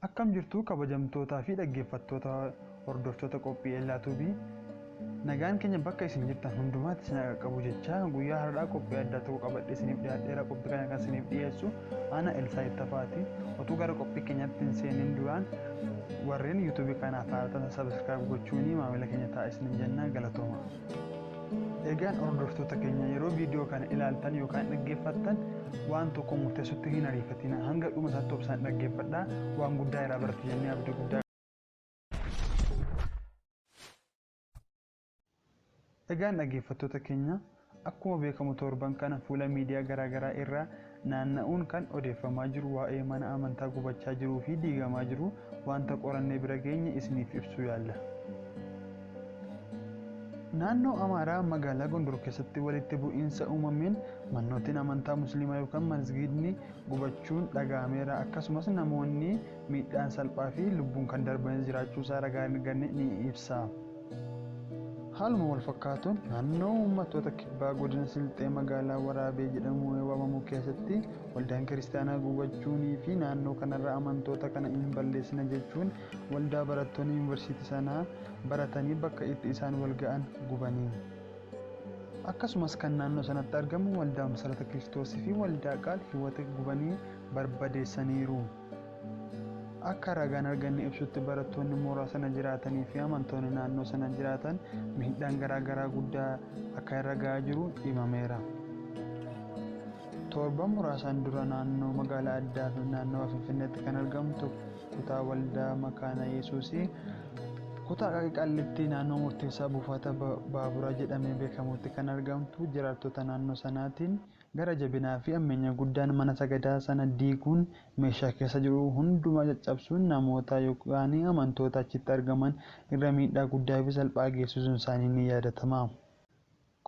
Akkam jirtu kabajamtootaa fi dhaggeeffattoota hordoftoota qophii Ellaa Tuubii. Nagaan keenya bakka isin jirtan hundumaatti isin haa qaqqabu jechaa guyyaa har'aa qophii addaa tokko qabadhee isiniif dhiyaadheera. Qophii kana kan isiniif dhiyeessu ana Elsaa Ittafaati. Otuu gara qophii keenyaatti hin seenin duraan warreen YouTube kanaaf haaraa ta'an subscribe gochuun maamila keenya ta'a isinin jenna galatooma. Egaan hordoftoota keenya yeroo viidiyoo kana ilaaltan yookaan dhaggeeffattan waan tokko murteessutti hin ariifatina. Hanga dhuma isaatti obsaan dhaggeeffadhaa. Waan guddaa irraa baratu jennee abdii guddaa Egaan dhaggeeffattoota keenya akkuma beekamu torban kana fuula miidiyaa garaagaraa irraa naanna'uun kan odeeffamaa jiru waa'ee mana amantaa gubachaa jiruu fi diigamaa jiru wanta qorannee bira geenye isiniif ibsuu yaalla. Naannoo Amaaraa magaalaa Gondor keessatti walitti bu'iinsa uumameen mannootiin amantaa Musliimaa yookaan masgiidni gubachuun dhaga'ameera. Akkasumas namoonni miidhaan salphaa fi lubbuun kan darbanis jiraachuusaa ragaan arganne ni ibsa. Haaluma wal fakkaatuun naannoo uummattoota kibbaa godina Silxee magaalaa Waraabee jedhamuun waamamu keessatti waldaan kiristaanaa gubachuunii fi naannoo kanarra amantoota kana hin balleessina jechuun waldaa barattoonni yuunivarsiitii sanaa baratanii bakka itti isaan wal ga'an gubanii. Akkasumas kan naannoo sanatti argamu waldaa Masarata Kiristoosii fi waldaa Qaal Hiwat gubanii barbadeessaniiru. Akka ragaan arganne ibsutti barattoonni mooraa sana jiraatanii fi amantoonni naannoo sana jiraatan miidhaan garaa garaa guddaa akka irra ga'aa jiru himameera. Torban muraasaan dura naannoo magaalaa addaa fi naannawa Finfinneetti kan argamtu kutaa waldaa Makaana Yesuusii kutaa Aqaqii Qaallittii naannoo murteessaa buufata baaburaa jedhamee beekamutti kan argamtu jiraattota naannoo sanaatiin gara jabinaa fi ammeenya guddaan mana sagadaa sana diiguun meeshaa keessa jiru hundumaa caccabsuun namoota yookaan amantoota achitti argaman irra miidhaa guddaa fi salphaa geessisuun isaanii ni yaadatama.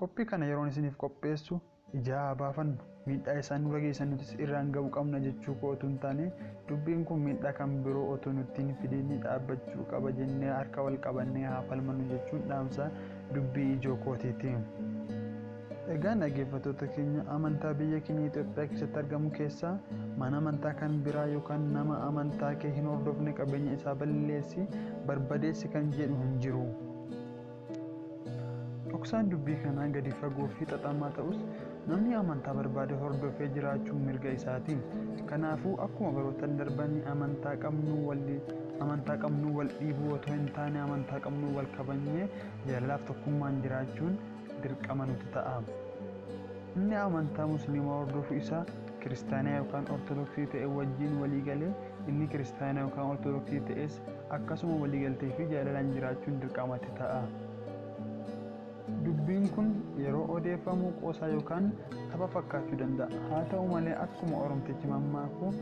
Qophii kana yeroon isiniif qopheessu ijaa haa baafannu, miidhaa isaan nurra geessan nutis irraan ga'uu qabna jechuu koo otuu hin taane dubbiin kun miidhaa kan biroo otuu nutti hin fidin dhaabbachuu qaba jennee harka wal qabannee haa falmannu jechuun dhaamsa dubbii ijoo kootiiti. Egaan dhaggeeffattoota keenya amantaa biyya keenya Itoophiyaa keessatti argamu keessaa mana amantaa kan biraa yookaan nama amantaa kee hin hordofne qabeenya isaa balleessi barbadeessi kan jedhu hin jiru. Dhoksaan dubbii kanaa gadi fagoo fi xaxamaa ta'us namni amantaa barbaade hordofee jiraachuun mirga isaati. Kanaafuu akkuma baroottan darbanii amantaa qabnu wal amantaa qabnu wal dhiibuu otoo hin taane amantaa qabnu wal kabajnee jaalalaaf tokkummaan jiraachuun dirqama nutti ta'a. Inni amantaa Musliimaa hordofu isa Kiristaanaa yookaan Ortodoksii ta'e wajjin walii galee, inni Kiristaana yookaan Ortodoksii ta'es akkasuma walii galtee fi jaalalaan jiraachuun dirqama itti ta'a. Dubbiin kun yeroo odeeffamu qoosaa yookaan tapha fakkaachuu danda'a. Haa ta'u malee akkuma Oromtichi mammaaku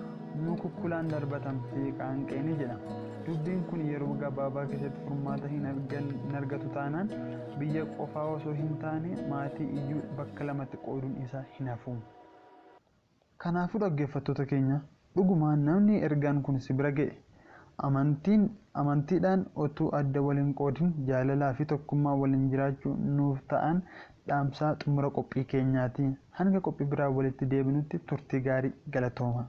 nu kukkulaan darbatamti qaanqeeni jedha. Dubbiin kun yeroo gabaabaa keessatti furmaata hin argatu taanaan biyya qofaa osoo hin taane maatii iyyuu bakka lamatti qooduun isaa hin hafu. Kanaafuu dhaggeeffattoota keenya dhugumaan namni ergaan kun si bira ga'e amantiin amantiidhaan otuu adda wal hin qoodin jaalalaa fi tokkummaa waliin jiraachuu nuuf ta'an dhaamsaa xumura qophii keenyaati. Hanga qophii biraa walitti deebinutti turtii gaarii galatooma.